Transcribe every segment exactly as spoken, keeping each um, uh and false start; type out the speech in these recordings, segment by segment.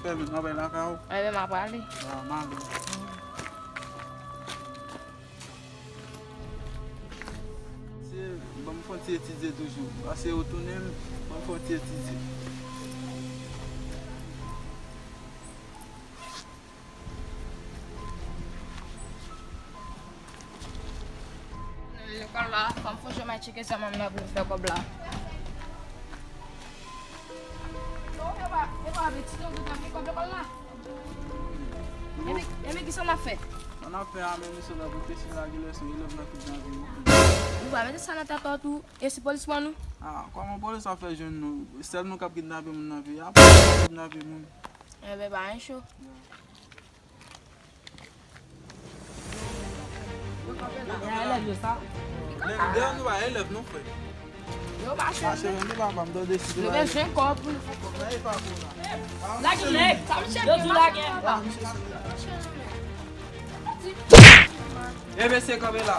Fè men, m ap al lakay ou. Enben, m ap prale. Ah, m ale. Se, ban m fè yon ti etidye toujou. Pase ou tounen, ban m fè yon ti etidye. Lekòl la, fò m fon jan m al tcheke zam an m nan pou m fè kòb la. Non, e pa, e pa avè ti don tout nan kòb lekòl la. Ebyen, ebyen, kisa n ap fè? Sa n ap fè a, men misye la pou te si lage lè se yon elèv nan kidnape. Ou pa mete sa nan tèt ou tou, e si polis pran nou? Ah, kòman polis ap fè jwenn nou? Sèl nou k ap kidnape moun nan peyi a, polis ap kidnape moun. Enben, pa gen cho. Men, dèyè nou pa elèv non, frè. Yo mache. Mache, men, li pa fè m tande si yo bezwen kòb pou nou fè kòb. Lage nèg, sa misye yo di lage. E mesye, kanpe la.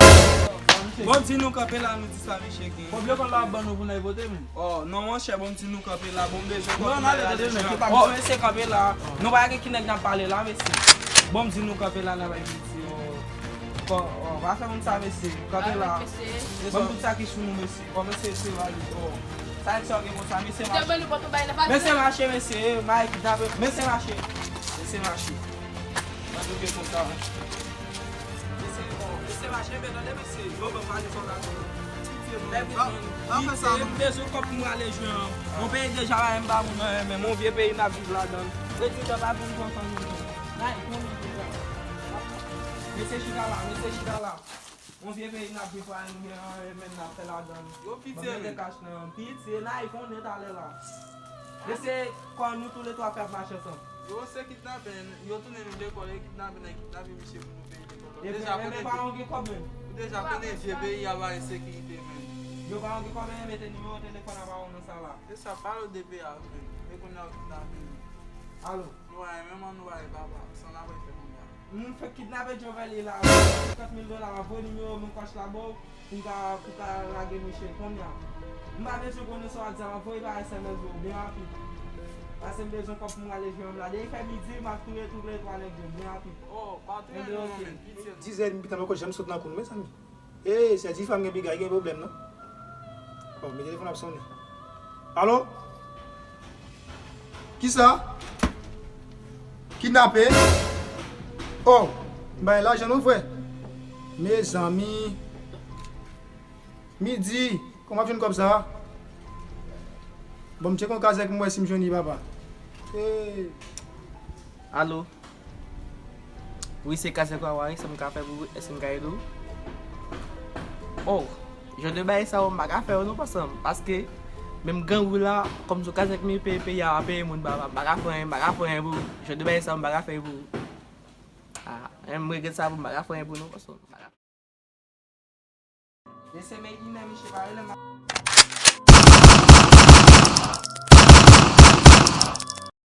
Bon, m di nou kanpe la, nou di sa misye gen. Kòb lekòl la ap ban nou pou n al vote, men. Oh, non, monchè, bon, m di nou kanpe la. Bon, m bezwen kòb pou m al ale. Oh, mesye, kanpe la. Nou pa gen ki nèg n ap pale la, mesye. Bon, m di nou kanpe la, n ap al vote. Oh, oh, pa fè moun sa, mesye. Kanpe la. Bon, tout sa ki sou nou, mesye. Bon, mesye, se valid. Oh. Sa nèg sa gen konsa, mesye, mache. Mesye, mache, mesye. Mike, dape. Mesye, mache. Mesye, mache. Mwen tou gen konsa. Mesye, bon, mesye, mache, men tande, mesye. Yo, ban m pale sou la. Pitiye, non. Pitiye, m bezwen kòb pou m ale jwe an. Yon peyi deja la, m pa moun nan, men yon vye peyi n ap viv ladan. Prezidan pa vin kontan nou. Mesye, chita la, mesye, chita la. Yon vye peyi n ap viv la, nou gen anyen menm n ap fè ladan. Yo pitiye, men. Kach nan pitiye, n a konnen talè la. Mesye, kò nou toulètwa fè ap mache ansanm. Yo se kidnape, yo tounen nou lekòl, e kidnape nan kidnape misye pou nou peye lekòl. Deja konnen paran gen kòb menm. Ou deja konnen vye peyi a pa ensekirite menm. Yo paran gen kòb, men mete nimewo telefòn a paran nan sa la. Se sa, pale de peyi a menm. E kounye a yo kidnape nou. Alo. Nou pa renmen, men nou pa renmen papa. Sa n ap fè kounye a. M fèk kidnape Jovenly la, senkant mil dola, m ap voye nimewo men kòch la ba w, pou m ka, pou w ka lage misye kounye a. M pa bezwen konnen sa w ap di a, m ap voye pa S M S ba w byen rapid. Paske m bezwen kòb pou m ale jwe an la. Depi fè midi, m ap touye tou le twa nèg yo byen rapid. Oh, pa touye non, men, pitiye. Dizè edmi pita m poko janm sot nan kou n, mezanmi. Ey, sè Difa, m gen piga, gen pwoblèm non. Bon, men telefòn ap sonnen. Alo? Kisa? Kidnape? Oh, m bay lajan non, frè. Mezanmi. Midi, kòman ap jwenn kòb sa a? Bon, m tcheke yon kazèk m wè si m jwenn li, papa. Ey. Alo? Wi, se kazèk Wawa, wi, sa m ka fè pou ou? Èske m ka ede w? Oh, jan de bagay sa yo, m pa ka fè yo non, pasanm, paske menm gang ou la, kòm sou kazèk m ye, peye, peyi a pa peye moun, m pa, m pa ka fè anyen, m pa ka fè anyen pou ou. Jan de bagay sa yo, m pa ka fè pou ou. Ah, m regrèt sa pou m pa ka fè anyen pou nou, pasanm, m pa ka. Mesye, men inè, misye pa rele m.